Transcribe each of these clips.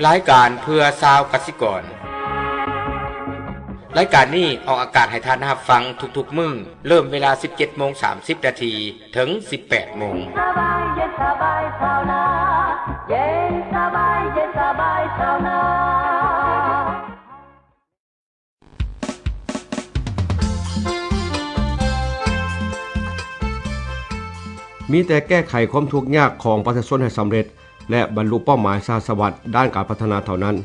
ລາຍການເພື່ອຊາວກະສິກອນ. ລາຍການນີ້ອອກອາກາດໃຫ້ທ່ານຮັບຟັງທຸກໆມື້, ເລີ່ມເວລາສິບເຈັດໂມງສາມສິບນາທີ ເຖິງສິບແປດໂມງ. ສະບາຍ ເຢັນສະບາຍຊາວນາ, ເຢັນສະບາຍ ເຢັນສະບາຍຊາວນາ. ມີແຕ່ແກ້ໄຂຄວາມທຸກຍາກຂອງປະຊາຊົນໃຫ້ສຳເລັດ ແລະ ບັນລຸເປົ້າໝາຍສະຫະສະວັດດ້ານການພັດທະນາເທົ່ານັ້ນ,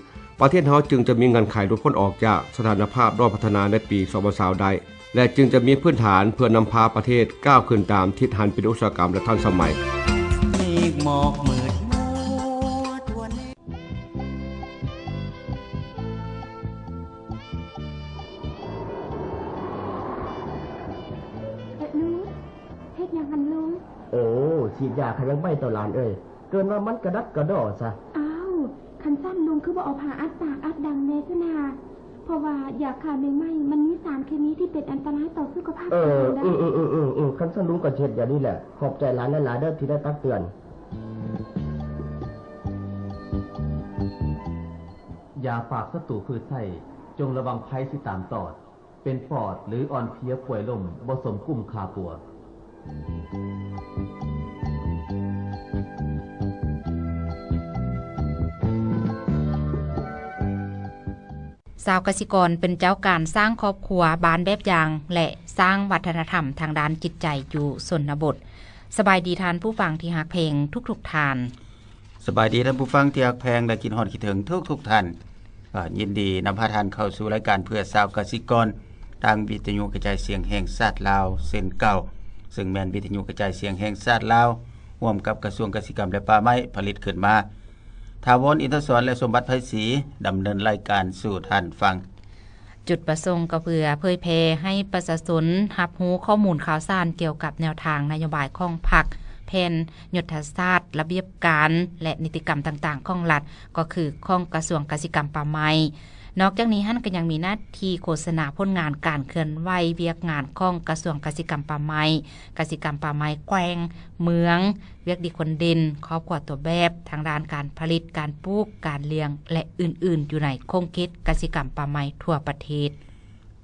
ປະເທດເຮົາຈຶ່ງຈະມີເງື່ອນໄຂຫຼຸດພົ້ນອອກຈາກສະຖານະພາບດ້ອຍພັດທະນາໃນປີສອງພັນຊາວໄດ້ ແລະ ຈຶ່ງຈະມີພື້ນຖານເພື່ອນຳພາປະເທດກ້າວຂຶ້ນຕາມທິດຫັນເປັນອຸດສາຫະກຳ ແລະ ທັນສະໄໝ. ເມກໝອກມືດມົວທົ່ວແນ ເອີ ລູກ ເຮັດຫຍັງຫັ້ນລູກ? ໂອ້ ສີດຢາຂະຫຍັງໃບເຕົ້າຫຼານເອີຍ, ເກີນວ່າມັນກະດັກກະດໍ້ຊະ. ອ້າວ ຄັນຊັ້ນລຸງຄືບໍ່ເອົາຜ້າອັດປາກອັດດັງແດ່ຊັ້ນນາ? ເພາະວ່າຢາຂ້າແມງໄມ້ມັນມີສານເຄມີທີ່ເປັນອັນຕະລາຍຕໍ່ສຸຂະພາບ ເອີ ຂອງເຮົາໄດ໋. ອື ອື ອື ອື ອື ຄັນຊັ້ນລຸງກໍຊິເຮັດຢ່າງນີ້ແຫຼະ. ຂອບໃຈຫຼານຫຼາຍໆເດີທີ່ໄດ້ຕັກເຕືອນ. ຢາປາບສັດຕູພືດໄຊ, ຈົ່ງລະວັງໄພຊິຕາມຕອດ, ເປັນປອດ ຫຼື ອ່ອນເພຍປ່ວຍລົ້ມ, ບໍ່ສົມກຸ້ມຄ່າປົວ. ຊາວກະສິກອນເປັນເຈົ້າການສ້າງຄອບຄົວບ້ານແບບຢ່າງ ແລະ ສ້າງວັດທະນະທຳທາງດ້ານຈິດໃຈຢູ່ຊົນນະບົດ. ສະບາຍດີທ່ານຜູ້ຟັງທີ່ຮັກແພງທຸກໆທ່ານ. ສະບາຍດີທ່ານຜູ້ຟັງທີ່ຮັກແພງ ແລະ ຄິດຮອດຄິດເຖິງທຸກໆທ່ານ. ກໍຍິນດີນຳພາທ່ານເຂົ້າສູ່ລາຍການເພື່ອຊາວກະສິກອນ ທາງວິທະຍຸກະຈາຍສຽງແຫ່ງຊາດລາວເຊັ່ນເກົ່າ, ເຊິ່ງແມ່ນວິທະຍຸກະຈາຍສຽງແຫ່ງຊາດລາວ ຮ່ວມກັບກະຊວງກະສິກຳ ແລະ ປ່າໄມ້ ຜະລິດຂຶ້ນມາ. ຖາວອນ ອິນທະສອນ ແລະ ສົມບັດ ໄພສີ ດຳເນີນລາຍການສູ່ທ່ານຟັງ. ຈຸດປະສົງກໍເພື່ອເຜີຍແຜ່ໃຫ້ປະຊາຊົນຮັບຮູ້ຂໍ້ມູນຂ່າວສານກ່ຽວກັບແນວທາງນະໂຍບາຍຂອງພັກ, ແຜນຍຸດທະສາດ, ລະບຽບການ ແລະ ນິຕິກຳຕ່າງໆຂອງລັດ, ກໍຄືຂອງກະຊວງກະສິກຳປ່າໄມ້. ນອກຈາກນີ້ຫັ້ນກໍຍັງມີໜ້າທີ່ໂຄສະນາຜົນງານການເຄື່ອນໄຫວວຽກງານຂອງກະຊວງກະສິກຳປ່າໄມ້, ກະສິກຳປ່າໄມ້ແຂວງ, ເມືອງ, ວຽກດີຄົນເດັ່ນ, ຄອບຄົວຕົວແບບ, ທາງດ້ານການຜະລິດ, ການປູກ, ການລ້ຽງ ແລະ ອື່ນໆ ຢູ່ໃນຂົງເຂດກະສິກຳປ່າໄມ້ທົ່ວປະເທດ.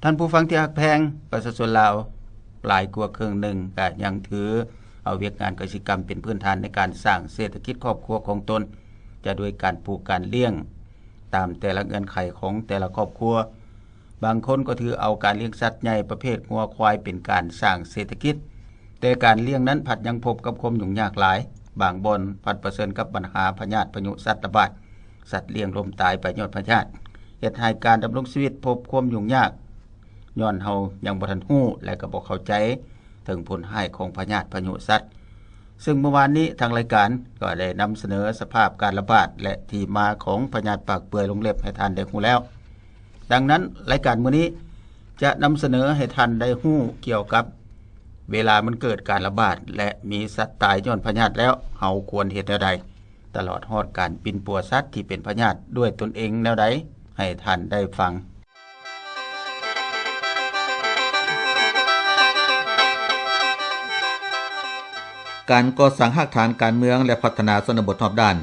ທ່ານຜູ້ຟັງທີ່ຮັກແພງ, ປະຊາຊົນລາວຫຼາຍກວ່າເຄິ່ງໜຶ່ງກະຍັງຖືເອົາວຽກງານກະສິກຳເປັນພື້ນຖານໃນການສ້າງເສດຖະກິດຄອບຄົວຂອງຕົນ, ຈະດ້ວຍການປູກການລ້ຽງຕາມແຕ່ລະເງື່ອນໄຂຂອງແຕ່ລະຄອບຄົວ. ບາງຄົນກໍຖືເອົາການລ້ຽງສັດໃຫຍ່ປະເພດງົວຄວາຍເປັນການສ້າງເສດຖະກິດ, ແຕ່ການລ້ຽງນັ້ນພັດຍັງພົບກັບຄວາມຫຍຸ້ງຍາກຫຼາຍ, ບາງບ່ອນພັດປະເຊີນກັບບັນຫາພະຍາດພະຍຸສັດລະບາດ, ສັດລ້ຽງລົ້ມຕາຍໄປຍ້ອນພະຍາດ, ເຮັດໃຫ້ການດຳລົງຊີວິດພົບຄວາມຫຍຸ້ງຍາກ, ຍ້ອນເຮົາຍັງບໍ່ທັນຮູ້ ແລະ ກໍບໍ່ເຂົ້າໃຈເຖິງຜົນຮ້າຍຂອງພະຍາດພະຍຸສັດ. ເຊິ່ງເມື່ອວານນີ້ທາງລາຍການກໍໄດ້ນຳສະເໜີສະພາບການລະບາດ ແລະ ທີ່ມາຂອງພະຍາດປາກເປື່ອຍລົງເລັບໃຫ້ທ່ານໄດ້ຮູ້ແລ້ວ. ດັ່ງນັ້ນ, ລາຍການມື້ນີ້ຈະນຳສະເໜີໃຫ້ທ່ານໄດ້ຮູ້ກ່ຽວກັບເວລາມັນເກີດການລະບາດ ແລະ ມີສັດຕາຍຍ້ອນພະຍາດແລ້ວ, ເຮົາຄວນເຮັດແນວໃດ, ຕະຫຼອດຮອດການປິ່ນປົວສັດທີ່ເປັນພະຍາດດ້ວຍຕົນເອງແນວໃດ ໃຫ້ທ່ານໄດ້ຟັງ. ການກໍ່ສ້າງຮາກຖານການເມືອງ ແລະ ພັດທະນາຊົນນະບົດຮອບດ້ານ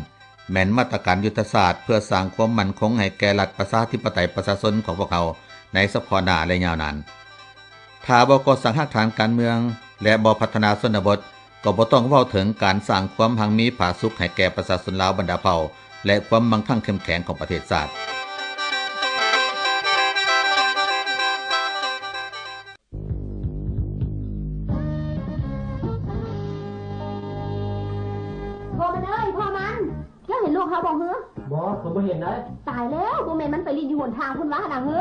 ແມ່ນມາດຕະການຍຸດທະສາດເພື່ອສ້າງຄວາມໝັ້ນຄົງໃຫ້ແກ່ລັດປະຊາທິປະໄຕປະຊາຊົນຂອງພວກເຮົາໃນສະເພາະໜ້າ ແລະ ຍາວນານ. ຖ້າບໍ່ກໍ່ສ້າງຮາກຖານການເມືອງ ແລະ ບໍ່ພັດທະນາຊົນນະບົດ, ກໍບໍ່ຕ້ອງເວົ້າເຖິງການສ້າງຄວາມຮັ່ງມີຜາສຸກໃຫ້ແກ່ປະຊາຊົນລາວບັນດາເຜົ່າ ແລະ ຄວາມມັ່ງຄັ່ງເຂັ້ມແຂງຂອງປະເທດຊາດ. ພໍ່ມັນເອີຍ ພໍ່ມັນ! ເຈົ້າເຫັນລູກເຮົາບໍ່ເຮີ? ບໍ່ ຂ້ອຍບໍ່ເຫັນໃດ໋. ຕາຍແລ້ວ ບໍ່ແມ່ນມັນໄປຫຼິ້ນຢູ່ຫົນທາງພຸ້ນຫວານະເຮີ?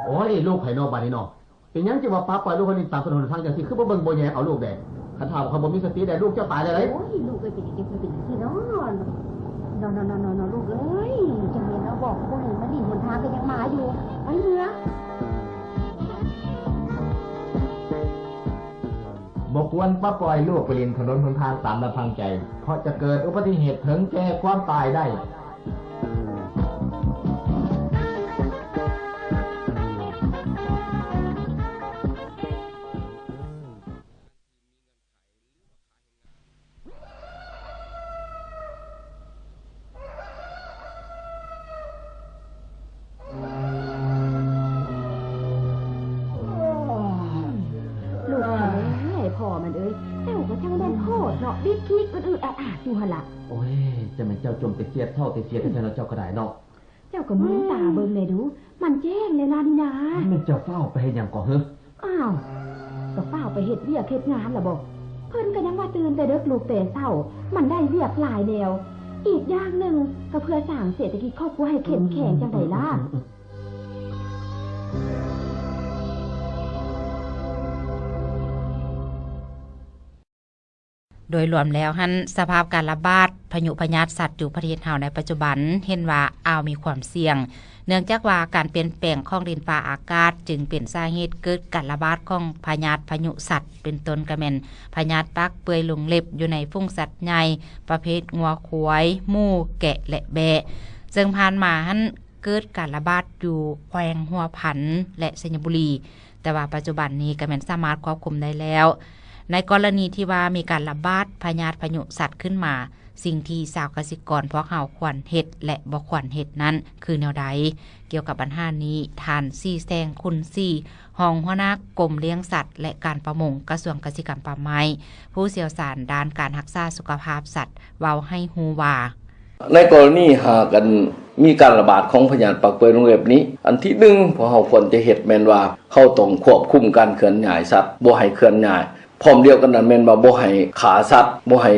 ໂອ້ຍ ລູກໃຜເນາະບາດນີ້ເນາະ. ເປັນຫຍັງຈຶ່ງວ່າປະປ່ອຍລູກໃຫ້ຫຼິ້ນຕາມຖະໜົນຫົນທາງຈັ່ງຊີ້? ຄືບໍ່ເບິ່ງບໍ່ແຍງເອົາລູກແດ່? ຄັນຖ້າວ່າຂ້ອຍບໍ່ມີສະຕິແດ່ ລູກເຈົ້າຕາຍແລ້ວເດ້. ໂອ້ຍ ລູກເອີຍ ເປັນຫຍັງຈຶ່ງຄ່ອຍເປັນຈັ່ງຊີ້ເນາະ? ເນາະ ເນາະ ເນາະ ເນາະ ລູກເອີຍ ຈັ່ງແມ່ນເນາະ ບອກບໍ່ໃຫ້ມາຫຼິ້ນຫົນທາງກໍຍັງມາຢູ່. ໄປເມືອ. ບໍ່ຄວນປະປ່ອຍລູກໄປຫຼິ້ນຖະໜົນຫົນທາງຕາມລຳພັງໃຈ, ເພາະຈະເກີດອຸບັດຕິເຫດເຖິງແກ່ຄວາມຕາຍໄດ້. ລະ. ໂອ້ຍ ຈະແມ່ນເຈົ້າຈົ່ມແຕ່ສຽດເຖົ້າແຕ່ສຽດແທ້ເນາະ ເຈົ້າກໍໄດ້ເນາະ. ເຈົ້າກໍມືນຕາເບິ່ງແດ່ດູ ມັນແຈ້ງແລ້ວນະນີ້ນາ. ແມ່ນເຈົ້າຟ້າວໄປເຮັດຫຍັງເກາະເຮີ? ອ້າວ ກໍຟ້າວໄປເຮັດວຽກເຮັດງານລະບໍ? ເພິ່ນກໍຍັງວ່າຕື່ນແຕ່ເດິກລຸກແຕ່ເຊົ້າ ມັນໄດ້ວຽກຫຼາຍແນວ. ອີກຢ່າງໜຶ່ງກໍເພື່ອສ້າງເສດຖະກິດຄອບຄົວໃຫ້ເຂັ້ມແຂງຈັ່ງໃດລະ. ໂດຍລວມແລ້ວຫັ້ນ ສະພາບການລະບາດພະຍຸພະຍາດສັດຢູ່ປະເທດເຮົາໃນປັດຈຸບັນ ເຫັນວ່າອາວມີຄວາມສ່ຽງ ເນື່ອງຈາກວ່າການປ່ຽນແປງຂອງດິນຟ້າອາກາດ ຈຶ່ງເປັນສາເຫດເກີດການລະບາດຂອງພະຍາດພະຍຸສັດ ເປັນຕົ້ນກະແມ່ນພະຍາດປາກເປື່ອຍລົງເລັບຢູ່ໃນຝູງສັດໃຫຍ່ ປະເພດງົວຄວາຍ ໝູ ແກະ ແລະ ແບ້ ເຊິ່ງຜ່ານມາຫັ້ນ ເກີດການລະບາດຢູ່ແຂວງຫົວພັນ ແລະ ໄຊຍະບູລີ, ແຕ່ວ່າປັດຈຸບັນນີ້ກໍແມ່ນສາມາດຄວບຄຸມໄດ້ແລ້ວ. ໃນກໍລະນີທີ່ວ່າມີການລະບາດພະຍາດພະຍຸສັດຂຶ້ນມາ, ສິ່ງທີ່ຊາວກະສິກອນພວກເຮົາຄວນເຮັດ ແລະ ບໍ່ຄວນເຮັດນັ້ນຄືແນວໃດ? ກ່ຽວກັບບັນຫານີ້, ທ່ານ ສີແສງ ຄຸນສີ, ຮອງຫົວໜ້າກົມລ້ຽງສັດ ແລະ ການປະມົງ ກະຊວງກະສິກຳປ່າໄມ້, ຜູ້ຊ່ຽວຊານດ້ານການຮັກສາສຸຂະພາບສັດ ເວົ້າໃຫ້ຮູ້ວ່າ, ໃນກໍລະນີຫາກ ອັນ ມີການລະບາດຂອງພະຍາດປາກເປື່ອຍລົງເລັບນີ້, ອັນທີໜຶ່ງ ພວກເຮົາຄວນຈະເຮັດແມ່ນວ່າ ເຮົາຕ້ອງຄວບຄຸມການເຄື່ອນຍ້າຍສັດ, ບໍ່ໃຫ້ເຄື່ອນຍ້າຍ. ພ້ອມດຽວກັນນັ້ນແມ່ນວ່າ ບໍ່ໃຫ້ຂ້າສັດ, ບໍ່ໃຫ້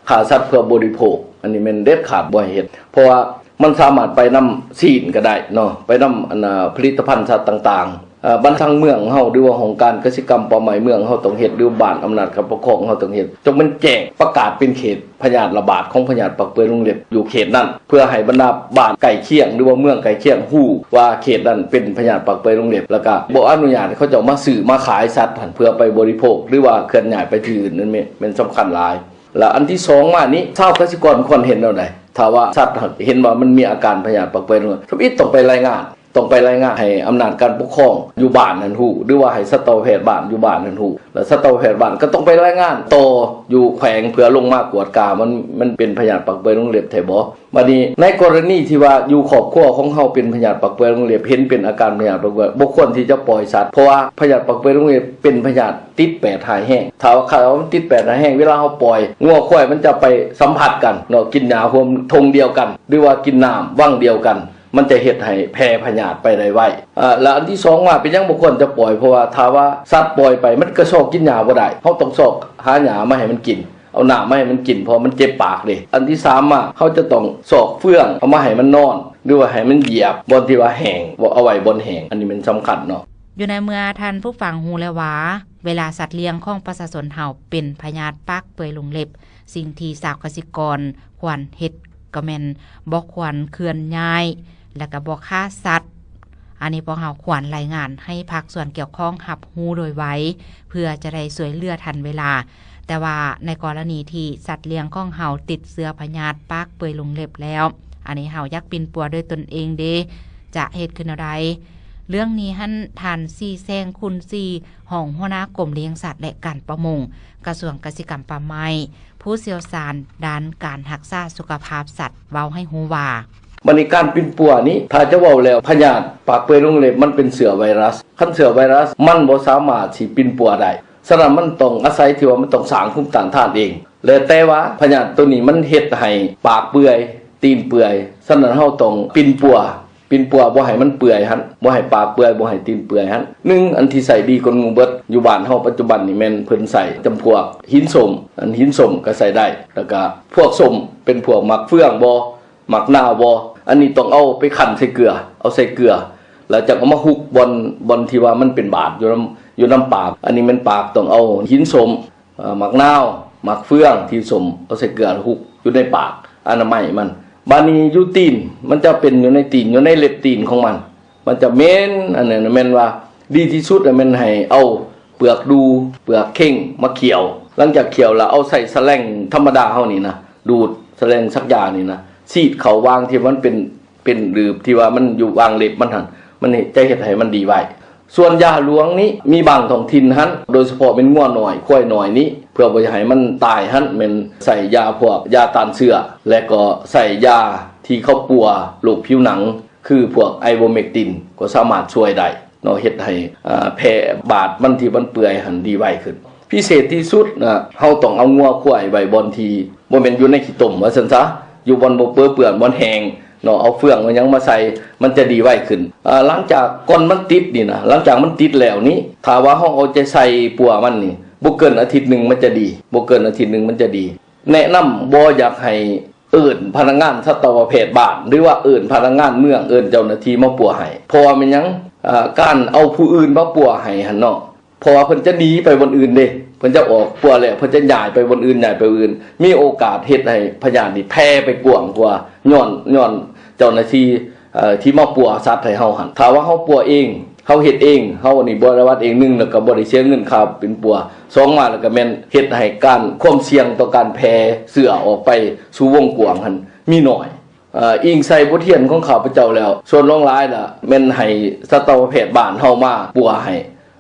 ຂ້າສັດເພື່ອບໍລິໂພກ. ອັນນີ້ແມ່ນເດັດຂາດບໍ່ໃຫ້ເຮັດ, ເພາະວ່າມັນສາມາດໄປນຳຊີ້ນກໍໄດ້ເນາະ, ໄປນຳ ອັນ ອາ ຜະລິດຕະພັນສັດຕ່າງໆ. ເອີ ບັນທາງເມືອງເຮົາ ຫຼືວ່າຫ້ອງການກະສິກຳປ່າໄມ້ເມືອງເຮົາຕ້ອງເຮັດ ຫຼືບ້ານອຳນາດການປົກຄອງເຮົາຕ້ອງເຮັດ, ຕ້ອງແມ່ນແຈ້ງປະກາດເປັນເຂດພະຍາດລະບາດຂອງພະຍາດປາກເປື່ອຍລົງເລັບຢູ່ເຂດນັ້ນ, ເພື່ອໃຫ້ບັນດາບ້ານໃກ້ຄຽງ ຫຼືວ່າເມືອງໃກ້ຄຽງຮູ້ວ່າເຂດນັ້ນເປັນພະຍາດປາກເປື່ອຍລົງເລັບ, ແລ້ວກະບໍ່ອະນຸຍາດໃຫ້ເຂົາເຈົ້າມາຊື້ມາຂາຍສັດຫັ້ນ ເພື່ອໄປບໍລິໂພກ ຫຼືວ່າເຄື່ອນຍ້າຍໄປທີ່ອື່ນ. ນັ້ນແມ່ນ ແມ່ນສຳຄັນຫຼາຍ. ແລ້ວອັນທີສອງມານີ້ ຊາວກະສິກອນຄວນເຮັດແນວໃດ? ຖ້າວ່າສັດເຫັນວ່າມັນມີອາການພະຍາດປາກເປື່ອຍລົງເລັບ ທຳອິດຕ້ອງໄປລາຍງານ ຕ້ອງໄປລາຍງານໃຫ້ອຳນາດການປົກຄອງຢູ່ບ້ານຫັ້ນຮູ້ ຫຼືວ່າໃຫ້ສັດຕະວະແພດບ້ານຢູ່ບ້ານຫັ້ນຮູ້, ແລ້ວສັດຕະວະແພດບ້ານກໍຕ້ອງໄປລາຍງານຕໍ່ຢູ່ແຂວງ ເພື່ອລົງມາກວດກາ ມັນ ມັນເປັນພະຍາດປາກເປື່ອຍລົງເລັບແທ້ບໍ່. ບັດນີ້ໃນກໍລະນີທີ່ວ່າຢູ່ຄອບຄົວຂອງເຮົາເປັນພະຍາດປາກເປື່ອຍລົງເລັບ ເຫັນເປັນອາການພະຍາດປາກເປື່ອຍ ບໍ່ຄວນທີ່ຈະປ່ອຍສັດ, ເພາະວ່າພະຍາດປາກເປື່ອຍລົງເລັບເປັນພະຍາດຕິດແປດຮ້າຍແຮງ. ຖ້າວ່າ ຖ້າວ່າມັນຕິດແປດຮ້າຍແຮງ ເວລາເຮົາປ່ອຍ ງົວຄວາຍມັນຈະໄປສຳຜັດກັນເນາະ, ກິນຫຍ້າຮ່ວມທົ່ງດຽວກັນ ຫຼືວ່າກິນນ້ຳວັງດຽວກັນ ມັນຈະເຮັດໃຫ້ແຜ່ພະຍາດໄປໄດ້ໄວ. ອາ ແລະ ອັນທີສອງມາ ເປັນຫຍັງບໍ່ຄວນຈະປ່ອຍ? ເພາະວ່າຖ້າວ່າສັດປ່ອຍໄປ ມັນກະຊອກກິນຫຍ້າບໍ່ໄດ້, ເຮົາຕ້ອງຊອກຫາຫຍ້າມາໃຫ້ມັນກິນ, ເອົານ້ຳມາໃຫ້ມັນກິນ ເພາະມັນເຈັບປາກເດ້. ອັນທີສາມມາ ເຮົາຈະຕ້ອງຊອກເຟືອງເອົາມາໃຫ້ມັນນອນ ຫຼືວ່າໃຫ້ມັນຢຽບບ່ອນທີ່ວ່າແຫ້ງ, ເອົາໄວ້ບ່ອນແຫ້ງ, ອັນນີ້ແມ່ນສຳຄັນເນາະ. ຢູ່ໃນເມື່ອທ່ານຜູ້ຟັງຮູ້ແລ້ວວ່າ ເວລາສັດລ້ຽງຂອງປະຊາຊົນເຮົາເປັນພະຍາດປາກເປື່ອຍລົງເລັບ, ສິ່ງທີ່ຊາວກະສິກອນຄວນເຮັດກໍແມ່ນບໍ່ຄວນເຄື່ອນຍ້າຍ ແລະ ກໍບໍ່ຂ້າສັດ. ອັນນີ້ພວກເຮົາຄວນລາຍງານໃຫ້ພາກສ່ວນກ່ຽວຂ້ອງຮັບຮູ້ໂດຍໄວ ເພື່ອຈະໄດ້ຊ່ວຍເຫຼືອທັນເວລາ. ແຕ່ວ່າໃນກໍລະນີທີ່ສັດລ້ຽງຂອງເຮົາຕິດເຊື້ອພະຍາດປາກເປື່ອຍລົງເລັບແລ້ວ, ອັນນີ້ເຮົາຢາກປິ່ນປົວດ້ວຍຕົນເອງເດ, ຈະເຮັດຄືແນວໃດ? ເລື່ອງນີ້ຫັ້ນ ທ່ານ ສີແສງ ຄຸນສີ, ຮອງຫົວໜ້າກົມລ້ຽງສັດ ແລະ ການປະມົງ, ກະຊວງກະສິກຳປ່າໄມ້, ຜູ້ຊ່ຽວຊານດ້ານການຮັກສາສຸຂະພາບສັດ ເວົ້າໃຫ້ຮູ້ວ່າ, ບັດນີ້ການປິ່ນປົວນີ້ ຖ້າຈະເວົ້າແລ້ວ ພະຍາດປາກເປື່ອຍລົງເລັບມັນເປັນເຊື້ອໄວຣັສ. ຄັນເຊື້ອໄວຣັສມັນບໍ່ສາມາດຊິປິ່ນປົວໄດ້. ສະນັ້ນມັນຕ້ອງອາໄສທີ່ວ່າມັນຕ້ອງສ້າງພູມຕ້ານທານເອງ. ແລະ ແຕ່ວ່າພະຍາດໂຕນີ້ມັນເຮັດໃຫ້ປາກເປື່ອຍ, ຕີນເປື່ອຍ. ສະນັ້ນເຮົາຕ້ອງປິ່ນປົວ, ປິ່ນປົວບໍ່ໃຫ້ມັນເປື່ອຍຫັ້ນ, ບໍ່ໃຫ້ປາກເປື່ອຍ, ບໍ່ໃຫ້ຕີນເປື່ອຍຫັ້ນ. ໜຶ່ງ ອັນທີ່ໃຊ້ດີກວ່າໝູ່ເບິດຢູ່ບ້ານເຮົາປັດຈຸບັນນີ້ແມ່ນເພິ່ນໃຊ້ຈຳພວກຫີນສົ້ມ, ອັນຫີນສົ້ມກໍໃຊ້ໄດ້, ແລ້ວກໍພວກສົ້ມເປັນພວກໝາກເຟືອງບໍ, ໝາກນາວບໍ, ອັນນີ້ຕ້ອງເອົາໄປຄັ້ນໃສ່ເກືອ, ເອົາໃສ່ເກືອ ແລ້ວຈັ່ງເອົາມາຮຸກບ່ອນ, ບ່ອນທີ່ວ່າມັນເປັນບາດຢູ່ນຳ, ຢູ່ນຳປາກ. ອັນນີ້ແມ່ນປາກ, ຕ້ອງເອົາຫີນສົ້ມ, ເອີ ໝາກນາວ, ໝາກເຟືອງທີ່ສົ້ມ, ເອົາໃສ່ເກືອແລ້ວຮຸກຢູ່ໃນປາກ, ອະນາໄມມັນ. ບາດນີ້ຢູ່ຕີນ, ມັນຈະເປັນຢູ່ໃນຕີນ, ຢູ່ໃນເລັບຕີນຂອງມັນ, ມັນຈະເໝັນ. ອັນນັ້ນແມ່ນວ່າດີທີ່ສຸດແມ່ນໃຫ້ເອົາ ເປືອກດູ່ ເປືອກເຄັ່ງມາຂ້ຽວ. ຫຼັງຈາກຂ້ຽວແລ້ວ ເອົາໃຊ້ສະແລັງທຳມະດາເຮົານີ້ນະ ດູດສະແລັງສັກຢານີ້ນະ ສີດເຂົ້າຫວ່າງທີ່ມັນເປັນ, ເປັນຫຼືບທີ່ວ່າມັນຢູ່ຫວ່າງເລັບມັນຫັ້ນ, ມັນຈະເຮັດໃຫ້ມັນດີໄວ. ສ່ວນຢາຫຼວງນີ້ ມີບາງທ້ອງຖິ່ນຫັ້ນ, ໂດຍສະເພາະແມ່ນງົວນ້ອຍ ຄວາຍນ້ອຍນີ້ ເພື່ອບໍ່ຢາກໃຫ້ມັນຕາຍຫັ້ນ ແມ່ນໃສ່ຢາພວກຢາຕ້ານເຊື້ອ ແລະກໍໃສ່ຢາທີ່ເຂົາປົວໂລກຜິວໜັງ ຄືພວກໄອໂວເມັກຕິນ ກໍສາມາດຊ່ວຍໄດ້ເນາະ, ເຮັດໃຫ້ ອາ ແຜບາດມັນທີ່ມັນເປື່ອຍຫັ້ນດີໄວຂຶ້ນ. ພິເສດທີ່ສຸດນະ ເຮົາຕ້ອງເອົາງົວຄວາຍໄວ້ບ່ອນທີ່ ບໍ່ແມ່ນຢູ່ໃນຂີ້ຕົມວ່າຊັ້ນຊະ, ຢູ່ບ່ອນບໍ່ເປິເປື້ອນ ບ່ອນແຫ້ງເນາະ, ເອົາເຟືອງເອົາຫຍັງມາໃສ່ ມັນຈະດີໄວຂຶ້ນ. ອາ ຫຼັງຈາກກ່ອນມັນຕິດນີ້ນະ, ຫຼັງຈາກມັນຕິດແລ້ວນີ້ ຖ້າວ່າເຮົາເອົາໃຈໃສ່ປົວມັນນີ້ ບໍ່ເກີນອາທິດໜຶ່ງມັນຈະດີ, ບໍ່ເກີນອາທິດໜຶ່ງມັນຈະດີ. ແນະນຳບໍ່ຢາກໃຫ້ເອີ້ນພະນັກງານສັດຕະວະແພດບ້ານ ຫຼືວ່າເອີ້ນພະນັກງານເມືອງ ເອີ້ນເຈົ້າໜ້າທີ່ມາປົວໃຫ້. ເພາະວ່າແມ່ນຫຍັງ? ອາ ການເອົາຜູ້ອື່ນມາປົວໃຫ້ຫັ້ນເນາະ, ເພາະວ່າເພິ່ນຈະໜີໄປບ່ອນອື່ນເດ້, ເພິ່ນຈະອອກປົວແລ້ວ ເພິ່ນຈະຍ້າຍໄປບ່ອນອື່ນ ຍ້າຍໄປອື່ນ, ມີໂອກາດເຮັດໃຫ້ພະຍາດນີ້ແຜ່ໄປກວ້າງກວ່າ ຍ້ອນ ຍ້ອນເຈົ້າໜ້າທີ່ ເອີ ທີ່ມາປົວສັດໃຫ້ເຮົາຫັ້ນ. ຖ້າວ່າເຮົາປົວເອງ ເຮົາເຮັດເອງ ເຮົານີ້ບໍລິວາດເອງ ໜຶ່ງ ແລ້ວກໍບໍ່ໄດ້ເສຍເງິນຄ່າປິ່ນປົວ, ສອງມາແລ້ວກໍແມ່ນເຮັດໃຫ້ການ ຄວາມສ່ຽງຕໍ່ການແຜ່ເຊື້ອອອກໄປສູ່ວົງກວ້າງຫັ້ນມີໜ້ອຍ. ເອີ ອີງໃສ່ບົດຮຽນຂອງຂ້າພະເຈົ້າແລ້ວ ສ່ວນຫຼວງຫຼາຍລະແມ່ນໃຫ້ສັດຕະວະແພດບ້ານເຮົາມາປົວໃຫ້,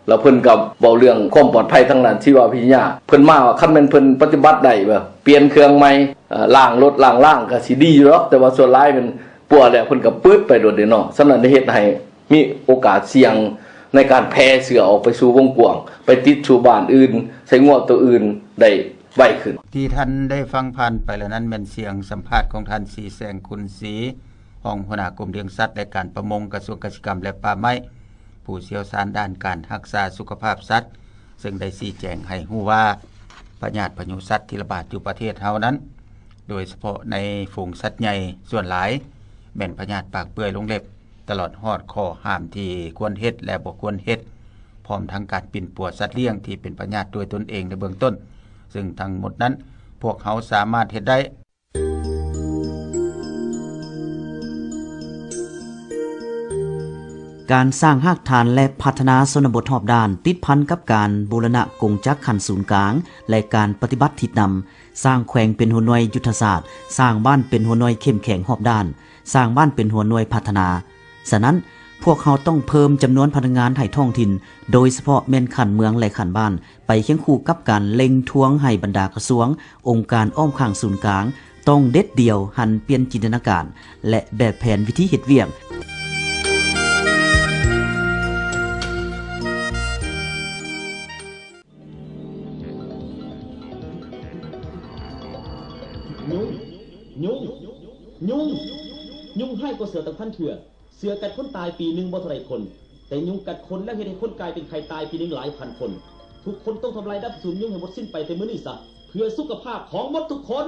ແລ້ວເພິ່ນກໍເວົ້າເລື່ອງຄວາມປອດໄພທາງດ້ານຊີວະວິທະຍາ. ເພິ່ນມາວ່າຄັນແມ່ນເພິ່ນປະຕິບັດໄດ້ ແບບປ່ຽນເຄື່ອງໃໝ່ ເອີ ລ້າງລົດລ້າງລາງກໍຊິດີຢູ່ດອກ, ແຕ່ວ່າສ່ວນຫຼາຍແມ່ນປົວແລ້ວເພິ່ນກໍປຶດໄປໂລດເດ້ເນາະ. ສະນັ້ນໄດ້ເຮັດໃຫ້ມີໂອກາດສ່ຽງໃນການແຜ່ເຊື້ອອອກໄປສູ່ວົງກວ້າງ, ໄປຕິດສູ່ບ້ານອື່ນ, ໃສ່ງົວໂຕອື່ນໄດ້ໄວຂຶ້ນ. ທີ່ທ່ານໄດ້ຟັງຜ່ານໄປແລ້ວນັ້ນ ແມ່ນສຽງສຳພາດຂອງທ່ານ ສີແສງ ຂຸນສີ ຮອງຫົວໜ້າກົມລ້ຽງສັດ ແລະ ການປະມົງ ກະຊວງກະສິກຳ ແລະ ປ່າໄມ້, ຜູ້ຊ່ຽວຊານດ້ານການຮັກສາສຸຂະພາບສັດ, ເຊິ່ງໄດ້ຊີ້ແຈງໃຫ້ຮູ້ວ່າ ພະຍາດພະຍຸສັດທີ່ລະບາດຢູ່ປະເທດເຮົານັ້ນ, ໂດຍສະເພາະໃນຝູງສັດໃຫຍ່ ສ່ວນຫຼາຍແມ່ນພະຍາດປາກເປື່ອຍລົງເລັບ, ຕະຫຼອດຮອດຂໍ້ຫ້າມທີ່ຄວນເຮັດ ແລະ ບໍ່ຄວນເຮັດ, ພ້ອມທັງການປິ່ນປົວສັດລ້ຽງທີ່ເປັນພະຍາດດ້ວຍຕົນເອງໃນເບື້ອງຕົ້ນ, ເຊິ່ງທັງໝົດນັ້ນ ພວກເຮົາສາມາດເຮັດໄດ້. ການສ້າງຮາກຖານ ແລະ ພັດທະນາຊົນນະບົດຮອບດ້ານ ຕິດພັນກັບການບູລະນະກົງຈັກຂັ້ນສູນກາງ ແລະ ການປະຕິບັດທິດນຳ, ສ້າງແຂວງເປັນຫົວໜ່ວຍຍຸດທະສາດ, ສ້າງບ້ານເປັນຫົວໜ່ວຍເຂັ້ມແຂງຮອບດ້ານ, ສ້າງບ້ານເປັນຫົວໜ່ວຍພັດທະນາ. ສະນັ້ນ, ພວກເຮົາຕ້ອງເພີ່ມຈຳນວນພະນັກງານໃຫ້ທ້ອງຖິ່ນ, ໂດຍສະເພາະແມ່ນຂັ້ນເມືອງ ແລະ ຂັ້ນບ້ານ, ໄປຄຽງຄູ່ກັບການເລັ່ງທວງໃຫ້ບັນດາກະຊວງ, ອົງການອ້ອມຂ້າງສູນກາງ ຕ້ອງເດັດດ່ຽວ, ຫັນປ່ຽນຈິນຕະນາການ ແລະ ແບບແຜນວິທີເຮັດວຽກ. ຍຸງ ຍຸງ ຍຸງ ຍຸງ ຍຸງຮ້າຍກວ່າເສືອຕັ້ງພັນເທື່ອ. ເສືອກັດຄົນຕາຍປີໜຶ່ງບໍ່ເທົ່າໃດຄົນ, ແຕ່ຍຸງກັດຄົນແລ້ວເຮັດໃຫ້ຄົນກາຍເປັນໄຂ້ຕາຍປີໜຶ່ງຫຼາຍພັນຄົນ. ທຸກຄົນຕ້ອງທຳລາຍດັບສູນຍຸງໃຫ້ໝົດສິ້ນໄປແຕ່ມື້ນີ້ຊະ, ເພື່ອສຸຂະພາບຂອງໝົດທຸກຄົນ.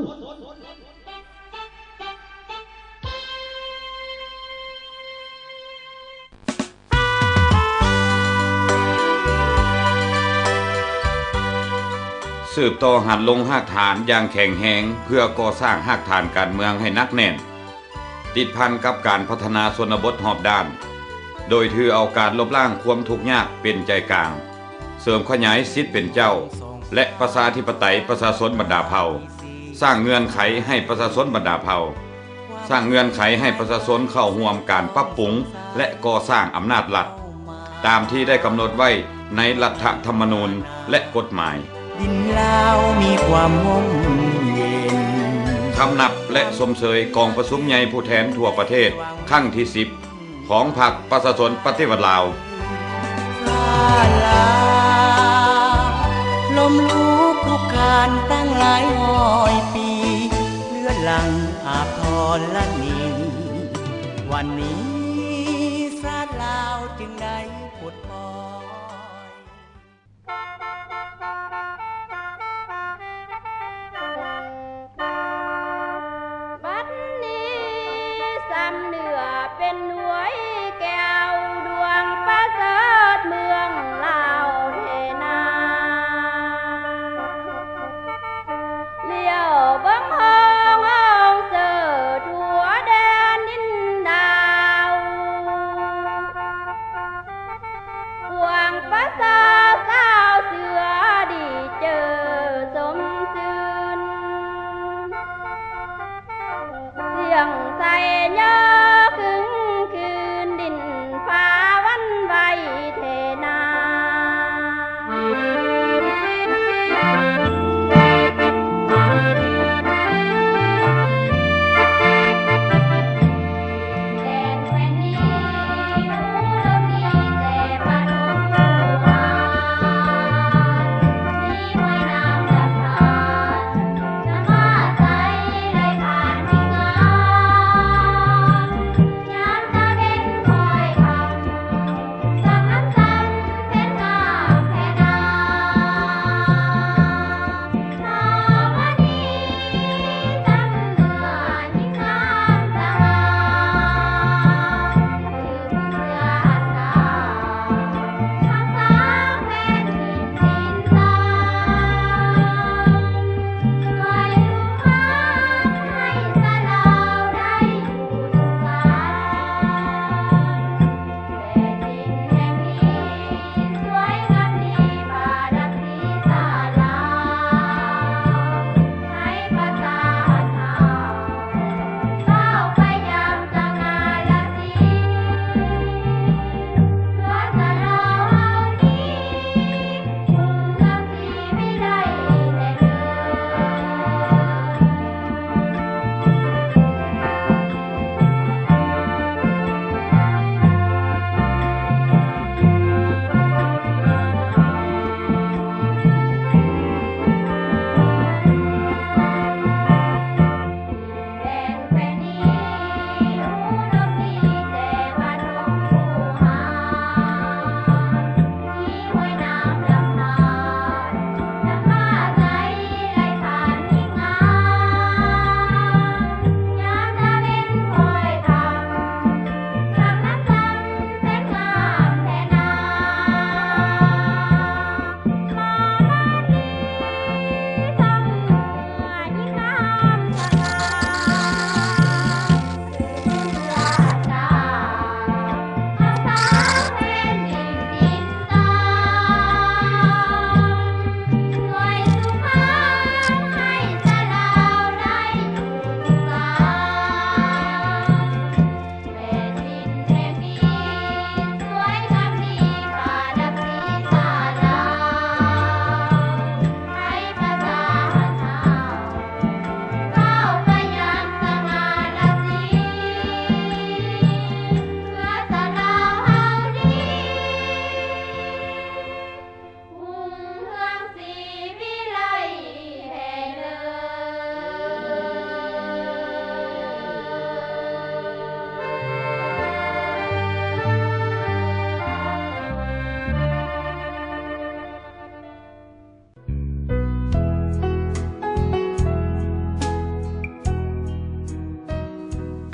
ສືບຕໍ່ຫັນລົງຮາກຖານຢ່າງແຂງແຮງ ເພື່ອກໍ່ສ້າງຮາກຖານການເມືອງໃຫ້ໜັກແໜ້ນ, ຕິດພັນກັບການພັດທະນາຊົນນະບົດຮອບດ້ານ, ໂດຍຖືເອົາການລົບລ້າງຄວາມທຸກຍາກເປັນໃຈກາງ, ເສີມຂະຫຍາຍສິດເປັນເຈົ້າ ແລະ ປະຊາທິປະໄຕປະຊາຊົນບັນດາເຜົ່າ, ສ້າງເງື່ອນໄຂໃຫ້ປະຊາຊົນບັນດາເຜົ່າ, ສ້າງເງື່ອນໄຂໃຫ້ປະຊາຊົນເຂົ້າຮ່ວມການປັບປຸງ ແລະ ກໍ່ສ້າງອຳນາດລັດ ຕາມທີ່ໄດ້ກຳນົດໄວ້ໃນລັດຖະທຳມະນູນ ແລະ ກົດໝາຍ. ດິນລາວມີຄວາມຮົ່ມເຢັນ. ຄຳນັບ ແລະ ຊົມເຊີຍກອງປະຊຸມໃຫຍ່ຜູ້ແທນທົ່ວປະເທດຄັ້ງທີສິບ ຂອງພັກປະຊາຊົນປະຕິວັດລາວ. ຊາດລາວ ລົ້ມລຸກຄຸກຄານຕັ້ງຫຼາຍຮ້ອຍປີ, ເລືອດຫຼັ່ງອາບທໍລະນີ, ວັນນີ້ຊາດລາວຈຶ່ງໄດ້ປົດປ່ອຍ. ບັດນີ້ຊຳເໜືອເປັນໜ່ວຍແກ້ວດວງປະເສີດເມືອງລາວແທ້ນາ, ລ້ຽວເບິ່ງຫ້ອງເສີທົ່ວແດນດິນດາວ.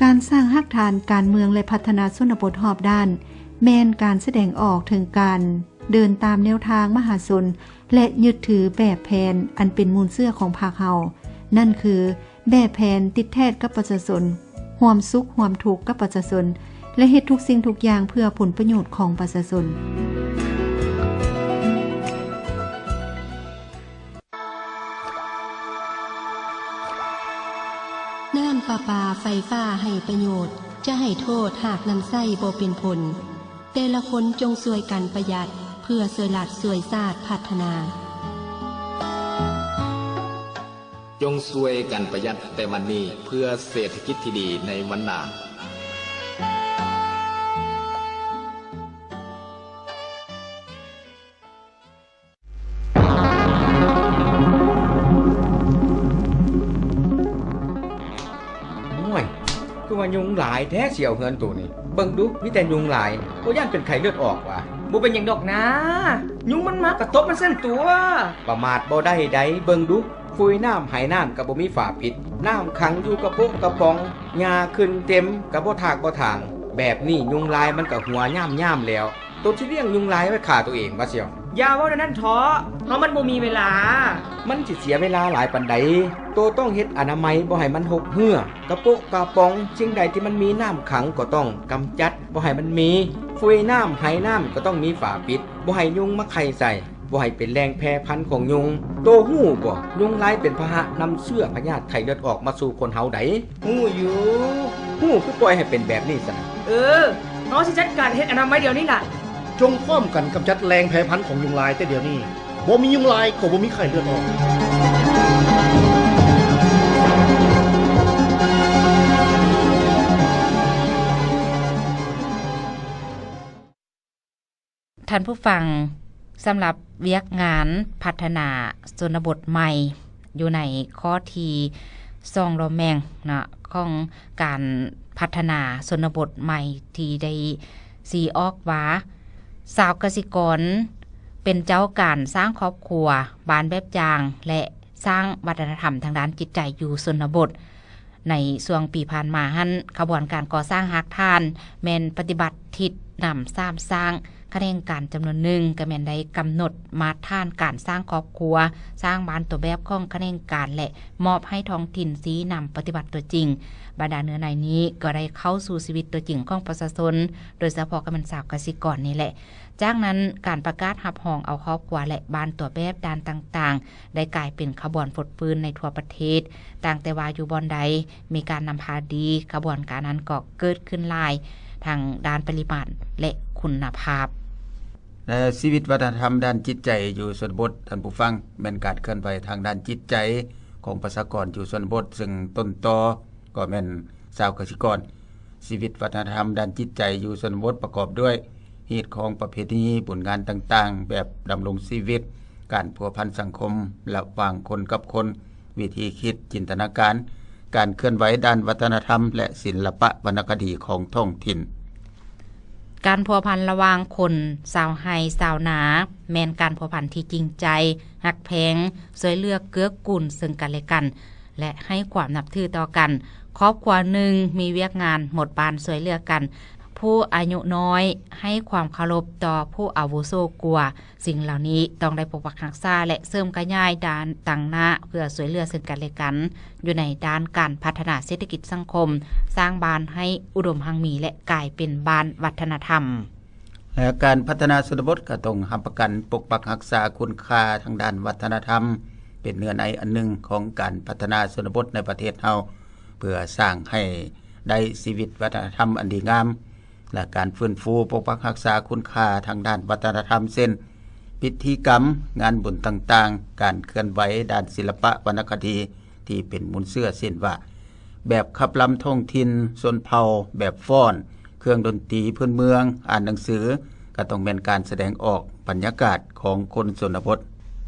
ການສ້າງຮາກຖານການເມືອງ ແລະ ພັດທະນາຊົນນະບົດຮອບດ້ານ ແມ່ນການສະແດງອອກເຖິງການເດີນຕາມແນວທາງມະຫາຊົນ ແລະ ຍຶດຖືແບບແຜນອັນເປັນມູນເຊື້ອຂອງພັກເຮົາ, ນັ້ນຄື ແບບແຜນຕິດແທດກັບປະຊາຊົນ, ຮ່ວມສຸກຮ່ວມທຸກກັບປະຊາຊົນ ແລະ ເຮັດທຸກສິ່ງທຸກຢ່າງເພື່ອຜົນປະໂຫຍດຂອງປະຊາຊົນ. ນ້ຳປະປາໄຟຟ້າໃຫ້ປະໂຫຍດ, ຈະໃຫ້ໂທດຫາກນຳໃຊ້ບໍ່ເປັນຜົນ. ແຕ່ລະຄົນຈົ່ງຊ່ວຍກັນປະຢັດ ເພື່ອຊ່ວຍລັດຊ່ວຍຊາດພັດທະນາ. ຈົ່ງຊ່ວຍກັນປະຢັດແຕ່ວັນນີ້ ເພື່ອເສດຖະກິດທີ່ດີໃນວັນໜ້າ. ໂອ້ຍ ຄືວ່າຍຸງຫຼາຍແທ້ ຊິເອົາເຮືອນໂຕນີ້. ເບິ່ງດູ ມີແຕ່ຍຸງຫຼາຍ, ບໍ່ຢ້ານເປັນໄຂ້ເລືອດອອກຫວາ? ບໍ່ເປັນຫຍັງດອກນາ, ຍຸງມັນມາກະຕົບມັນຊັ້ນຕົວະ. ປະໝາດບໍ່ໄດ້ໃດ, ເບິ່ງດູ ຟຸຍນ້ຳໄຫນ້ຳກະບໍ່ມີຝາປິດ, ນ້ຳຂັງຢູ່ກະໂປະກະປ໋ອງ, ຫຍ້າຂຶ້ນເຕັມກະບໍ່ຖາກບໍ່ຖາງ. ແບບນີ້ຍຸງລາຍມັນກະຫົວຍາມໆແລ້ວ. ໂຕຊິລ້ຽງຍຸງລາຍໄວ້ຂ້າໂຕເອງຫວາຊຽວ? ຢ່າເວົ້າແນວນັ້ນເຖາະ, ເຮົາມັນບໍ່ມີເວລາ. ມັນຊິເສຍເວລາຫຼາຍປານໃດ? ໂຕຕ້ອງເຮັດອະນາໄມບໍ່ໃຫ້ມັນຫົກເຮື້ອ, ກະໂປະກະປ໋ອງ, ສິ່ງໃດທີ່ມັນມີນ້ຳຂັງກໍຕ້ອງກຳຈັດບໍ່ໃຫ້ມັນມີ, ຟຸຍນ້ຳໄຫນ້ຳກໍຕ້ອງມີຝາປິດ, ບໍ່ໃຫ້ຍຸງມາໄຂ່ໃສ່, ບໍ່ໃຫ້ເປັນແຫຼ່ງແຜ່ພັນຂອງຍຸງ. ໂຕຮູ້ບໍ່? ຍຸງລາຍເປັນພາຫະນຳເຊື້ອພະຍາດໄຂ້ເລືອດອອກມາສູ່ຄົນເຮົາໃດ໋. ຮູ້ຢູ່. ຮູ້ຄືປ່ອຍໃຫ້ເປັນແບບນີ້ຊັ້ນນະ? ເອີ, ເຮົາຊິຈັດການເຮັດອະນາໄມດຽວນີ້ລະ. ຈົ່ງພ້ອມກັນກຳຈັດແຫຼ່ງແຜ່ພັນຂອງຍຸງລາຍແຕ່ດຽວນີ້. ບໍ່ມີຍຸງລາຍກໍບໍ່ມີໄຂ້ເລືອດອອກ. ທ່ານຜູ້ຟັງ, ສຳລັບວຽກງານພັດທະນາຊົນນະບົດໃໝ່ ຢູ່ໃນຂໍ້ທີສອງລະແມ່ງເນາະ ຂອງການພັດທະນາຊົນນະບົດໃໝ່ ທີ່ໄດ້ຊີ້ອອກວ່າ ຊາວກະສິກອນເປັນເຈົ້າການສ້າງຄອບຄົວ, ບ້ານແບບຢ່າງ ແລະ ສ້າງວັດທະນະທຳທາງດ້ານຈິດໃຈຢູ່ຊົນນະບົດ. ໃນຊ່ວງປີຜ່ານມາຫັ້ນ ຂະບວນການກໍ່ສ້າງຮາກຖານແມ່ນປະຕິບັດທິດນຳສາມສ້າງ. ຂະແໜງການຈຳນວນໜຶ່ງກໍແມ່ນໄດ້ກຳນົດມາດຖານການສ້າງຄອບຄົວ, ສ້າງບ້ານຕົວແບບຂອງຂະແໜງການ ແລະ ມອບໃຫ້ທ້ອງຖິ່ນຊີ້ນຳປະຕິບັດຕົວຈິງ. ບັນດາເນື້ອໃນນີ້ກໍໄດ້ເຂົ້າສູ່ຊີວິດຕົວຈິງຂອງປະຊາຊົນ, ໂດຍສະເພາະກໍແມ່ນຊາວກະສິກອນນີ້ແຫຼະ. ຈາກນັ້ນ ການປະກາດຮັບຮອງເອົາຄອບຄົວ ແລະ ບ້ານຕົວແບບດ້ານຕ່າງໆ ໄດ້ກາຍເປັນຂະບວນຟົດຟື້ນໃນທົ່ວປະເທດ. ຕັ້ງແຕ່ວ່າຢູ່ບ່ອນໃດມີການນຳພາດີ, ຂະບວນການນັ້ນກໍເກີດຂຶ້ນຫຼາຍ ທັງດ້ານປະລິມານ ແລະ ຄຸນນະພາບ. ແລະ ຊີວິດວັດທະນະທຳດ້ານຈິດໃຈຢູ່ຊົນນະບົດ, ທ່ານຜູ້ຟັງ, ແມ່ນການເຄື່ອນໄຫວທາງດ້ານຈິດໃຈຂອງປະຊາກອນຢູ່ຊົນນະບົດ, ເຊິ່ງຕົ້ນຕໍກໍແມ່ນຊາວກະສິກອນ. ຊີວິດວັດທະນະທຳດ້ານຈິດໃຈຢູ່ຊົນນະບົດປະກອບດ້ວຍຮີດຄອງປະເພນີ, ບຸນງານຕ່າງໆ, ແບບດຳລົງຊີວິດ, ການພົວພັນສັງຄົມລະຫວ່າງຄົນກັບຄົນ, ວິທີຄິດ, ຈິນຕະນາການ, ການເຄື່ອນໄຫວດ້ານວັດທະນະທຳ ແລະ ສິນລະປະວັນນະຄະດີຂອງທ້ອງຖິ່ນ. ການພົວພັນລະຫວ່າງຄົນຊາວໄຮ່ຊາວນາ ແມ່ນການພົວພັນທີ່ຈິງໃຈ, ຮັກແພງ, ຊ່ວຍເຫຼືອເກື້ອກູນເຊິ່ງກັນແລະກັນ ແລະ ໃຫ້ຄວາມນັບຖືຕໍ່ກັນ. ຄອບຄົວໜຶ່ງມີວຽກງານໝົດບ້ານຊ່ວຍເຫຼືອກັນ. ຜູ້ອາຍຸນ້ອຍໃຫ້ຄວາມເຄົາລົບຕໍ່ຜູ້ອາວຸໂສກວ່າ. ສິ່ງເຫຼົ່ານີ້ຕ້ອງໄດ້ປົກປັກຮັກສາ ແລະ ເສີມຂະຫຍາຍດ້ານຕາງໜ້າ ເພື່ອຊ່ວຍເຫຼືອເຊິ່ງກັນແລະກັນ ຢູ່ໃນດ້ານການພັດທະນາເສດຖະກິດສັງຄົມ, ສ້າງບ້ານໃຫ້ອຸດົມຮັ່ງມີ ແລະ ກາຍເປັນບ້ານວັດທະນະທຳ. ແລະ ການພັດທະນາຊົນນະບົດກໍຕ້ອງຮັບປະກັນປົກປັກຮັກສາຄຸນຄ່າທາງດ້ານວັດທະນະທຳ ເປັນເນື້ອໃນອັນໜຶ່ງຂອງການພັດທະນາຊົນນະບົດໃນປະເທດເຮົາ ເພື່ອສ້າງໃຫ້ໄດ້ຊີວິດວັດທະນະທຳອັນດີງາມ ແລະ ການຟື້ນຟູປົກປັກຮັກສາຄຸນຄ່າທາງດ້ານວັດທະນະທຳ ເຊັ່ນ ພິທີກຳ, ງານບຸນຕ່າງໆ, ການເຄື່ອນໄຫວດ້ານສິລະປະວັນນະຄະດີ ທີ່ເປັນມູນເຊື້ອ ເຊັ່ນວ່າ ແບບຂັບລຳທ້ອງຖິ່ນ, ຊົນເຜົ່າ, ແບບຟ້ອນ, ເຄື່ອງດົນຕີພື້ນເມືອງ, ອ່ານໜັງສື ກໍຕ້ອງແມ່ນການສະແດງອອກບັນຍາກາດຂອງຄົນຊົນນະບົດ.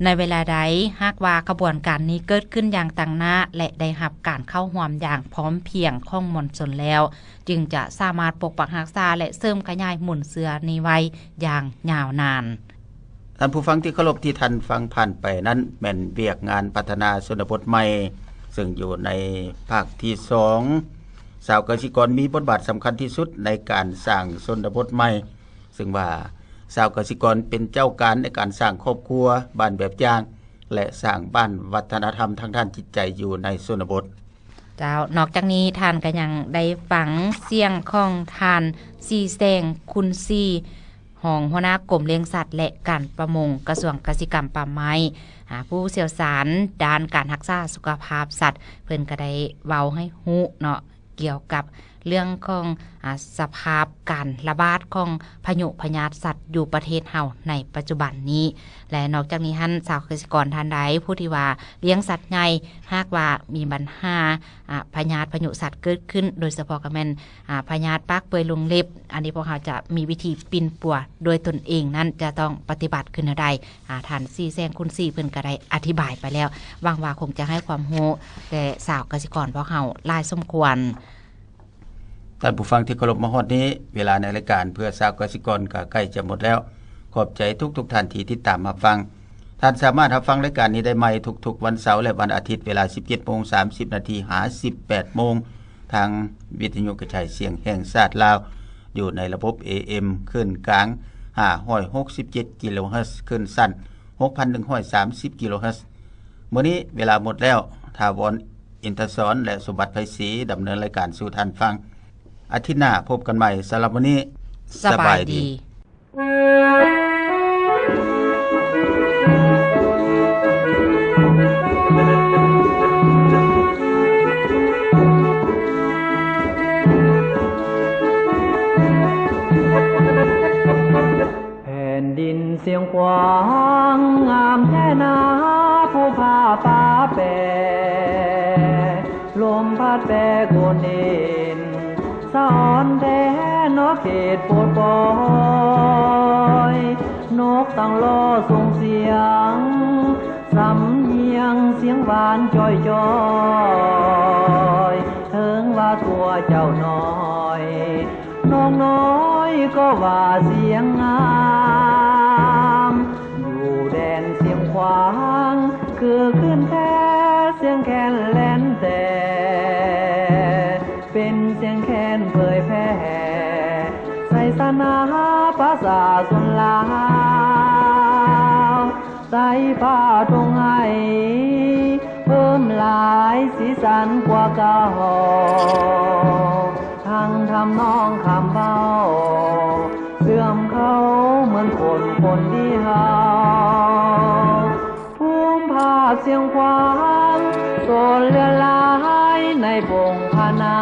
ໃນເວລາໃດຫາກວ່າຂະບວນການນີ້ເກີດຂຶ້ນຢ່າງຕັ້ງໜ້າ ແລະ ໄດ້ຮັບການເຂົ້າຮ່ວມຢ່າງພ້ອມພຽງຂອງມວນຊົນແລ້ວ, ຈຶ່ງຈະສາມາດປົກປັກຮັກສາ ແລະ ເສີມຂະຫຍາຍມູນເຊື້ອນີ້ໄວ້ຢ່າງຍາວນານ. ທ່ານຜູ້ຟັງທີ່ເຄົາລົບ, ທີ່ທ່ານຟັງຜ່ານໄປນັ້ນ ແມ່ນວຽກງານພັດທະນາຊົນນະບົດໃໝ່ ເຊິ່ງຢູ່ໃນພາກທີສອງ ຊາວກະສິກອນມີບົດບາດສຳຄັນທີ່ສຸດໃນການສ້າງຊົນນະບົດໃໝ່, ເຊິ່ງວ່າຊາວກະສິກອນເປັນເຈົ້າການໃນການສ້າງຄອບຄົວ, ບ້ານແບບຢ່າງ ແລະ ສ້າງບ້ານວັດທະນະທຳທາງດ້ານຈິດໃຈຢູ່ໃນຊົນນະບົດ. ເຈົ້າ, ນອກຈາກນີ້ທ່ານກໍຍັງໄດ້ຟັງສຽງຂອງທ່ານ ສີແສງ ຄຸນສີ ຮອງຫົວໜ້າກົມລ້ຽງສັດ ແລະ ການປະມົງ ກະຊວງກະສິກຳປ່າໄມ້ ອາ ຜູ້ຊ່ຽວຊານດ້ານການຮັກສາສຸຂະພາບສັດ ເພິ່ນກໍໄດ້ເວົ້າໃຫ້ຮູ້ເນາະ ກ່ຽວກັບເລື່ອງຂອງ ອາ ສະພາບການລະບາດຂອງພະຍຸພະຍາດສັດຢູ່ປະເທດເຮົາໃນປັດຈຸບັນນີ້ ແລະ ນອກຈາກນີ້ຫັ້ນ ຊາວກະສິກອນທ່ານໃດຜູ້ທີ່ວ່າລ້ຽງສັດໃຫຍ່ ຫາກວ່າມີບັນຫາ ອາ ພະຍາດພະຍຸສັດເກີດຂຶ້ນ ໂດຍສະເພາະກໍແມ່ນ ອາ ພະຍາດປາກເປື່ອຍລົງເລັບ ອັນນີ້ພວກເຮົາຈະມີວິທີປິ່ນປົວດ້ວຍຕົນເອງນັ້ນ ຈະຕ້ອງປະຕິບັດຄືແນວໃດ? ອາ ທ່ານ ສີແສງ ຄຸນສີ ເພິ່ນກໍໄດ້ອະທິບາຍໄປແລ້ວ. ຫວັງວ່າຄົງຈະໃຫ້ຄວາມຮູ້ແກ່ຊາວກະສິກອນພວກເຮົາຫຼາຍສົມຄວນ. ທ່ານຜູ້ຟັງທີ່ເຄົາລົບ, ມາຮອດນີ້ ເວລາໃນລາຍການເພື່ອຊາວກະສິກອນກໍໃກ້ຈະໝົດແລ້ວ. ຂອບໃຈທຸກໆທ່ານທີ່ຕິດຕາມຮັບຟັງ. ທ່ານສາມາດຮັບຟັງລາຍການນີ້ໄດ້ໃໝ່ທຸກໆວັນເສົາ ແລະ ວັນອາທິດ ເວລາສິບເຈັດໂມງສາມສິບນາທີ ຫາ ສິບແປດໂມງ ທາງວິທະຍຸກະຈາຍສຽງແຫ່ງຊາດລາວ ຢູ່ໃນລະບົບ ເອເອັມ ຄື້ນກາງ ຫ້າຮ້ອຍຫົກສິບເຈັດ ກິໂລເຮີດ, ຄື້ນສັ້ນ ຫົກພັນໜຶ່ງຮ້ອຍສາມສິບ ກິໂລເຮີດ. ມື້ນີ້ເວລາໝົດແລ້ວ. ຖາວອນ ອິນທະສອນ ແລະ ສົມບັດ ໄພສີ ດຳເນີນລາຍການສູ່ທ່ານຟັງ. ອາທິດໜ້າພົບກັນໃໝ່. ສຳລັບມື້ນີ້ ສະບາຍດີ. ສະບາຍດີ. ແຜ່ນດິນຊຽງຂວາງງາມແທ້ນາ ພູຜາປ່າແປ ລົມພັດແປໂກນເອນ ສະອອນແທ້ນອກເຂດໂປດປ່ອຍ ນົກຕັ່ງລໍສົ່ງສຽງ ສຳນຽງສຽງຫວານຈ່ອຍໆ ເຖິງວ່າຕົວເຈົ້ານ້ອຍ ນ້ອງນ້ອຍກໍວ່າສຽງງາມ ຢູ່ແດນຊຽງຂວາງ ຄືຄື້ນແພສຽງແຄນແລ່ນແຕ່ ເປັນສຽງແຄນເຜີຍແຜ່ ໄຊຊະນະປະຊາຊົນລາວ ໃສ່ຜ້າທົ່ງໄຫ ເພີ່ມຫຼາຍສີສັນກວ່າເກົ່າ ທັງທຳນອງຄຳເວົ້າ ເຊື່ອມເຂົ້າເໝືອນຄົນຄົນດຽວ ພູມພາບຊຽງຂວາງ ໂສນເຫຼືອຫຼາຍໃນປົງພະນາ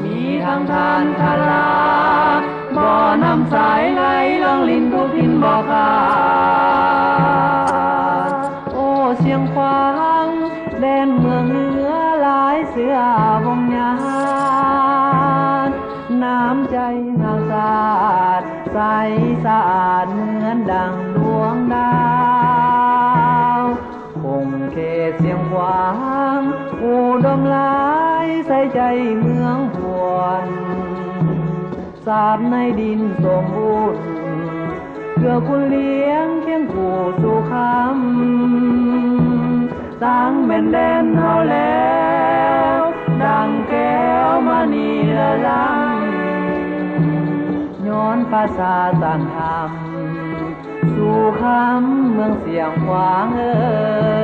ມີທັງທານທາລາ ບໍ່ນ້ຳໃສໄຫຼລ່ອງລິນທຸກຖິ່ນບໍ່ຂາດ ໂອ້ ຊຽງຂວາງ ແດນເມືອງເໜືອຫຼາຍເຊື້ອວົງຍາດ ນ້ຳໃຈຮັກຊາດ ໃສສະອາດເໝືອນດັ່ງດວງດາວ ຂົງເຂດຊຽງຂວາງ ອຸດົມຫຼາຍໃສ່ໃຈເມືອງພວນ ສາບໃນດິນສົມບູນ ເກື້ອກຸນລ້ຽງຄຽງຄູ່ສູ່ຄຳ ຕັ້ງແມ່ນແດນເຮົາແລ້ວ ດັ່ງແກ້ວມະນີເຫຼືອລ້ຳ ຍ້ອນປະຊາຕັນທຳ ສູ່ຄຳເມືອງຊຽງຂວາງເອີ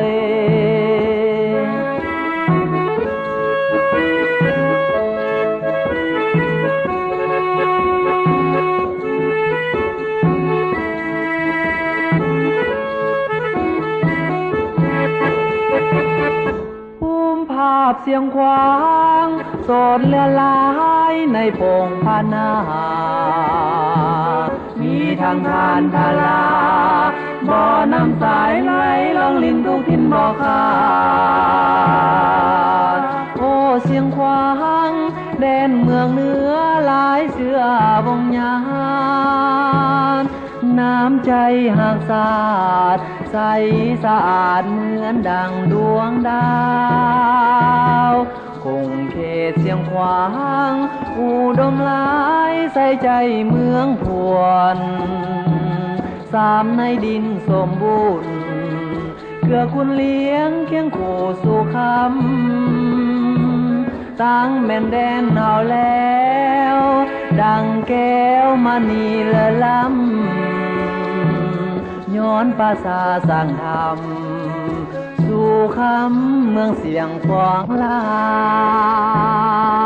ຍ ພູມພາບຊຽງຂວາງ ໂສນເຫຼືອຫຼາຍໃນປົງພະນາ ມີທັງທານທາລາ ບໍ່ນ້ຳໃສໄຫຼລ່ອງລິນທຸກຖິ່ນບໍ່ຂາດ ໂອ້ ຊຽງຂວາງ ແດນເມືອງເໜືອຫຼາຍເຊື້ອວົງຍາດ ນ້ຳໃຈຮັກຊາດ ໃສສະອາດເໝືອນດັ່ງດວງດາວ ຂົງເຂດຊຽງຂວາງ ອຸດົມຫຼາຍໃສ່ໃຈເມືອງພວນ ສາມໃນດິນສົມບູນ ເກື້ອກຸນລ້ຽງຄຽງຄູ່ສູ່ຄຳ ຕັ້ງແມ່ນແດນເຮົາແລ້ວ ດັ່ງແກ້ວມະນີເລີດລ້ຳ ຍ້ອນປາສາດສ້າງທຳ ສູ່ຄຳເມືອງຊຽງຂວາງລາວ.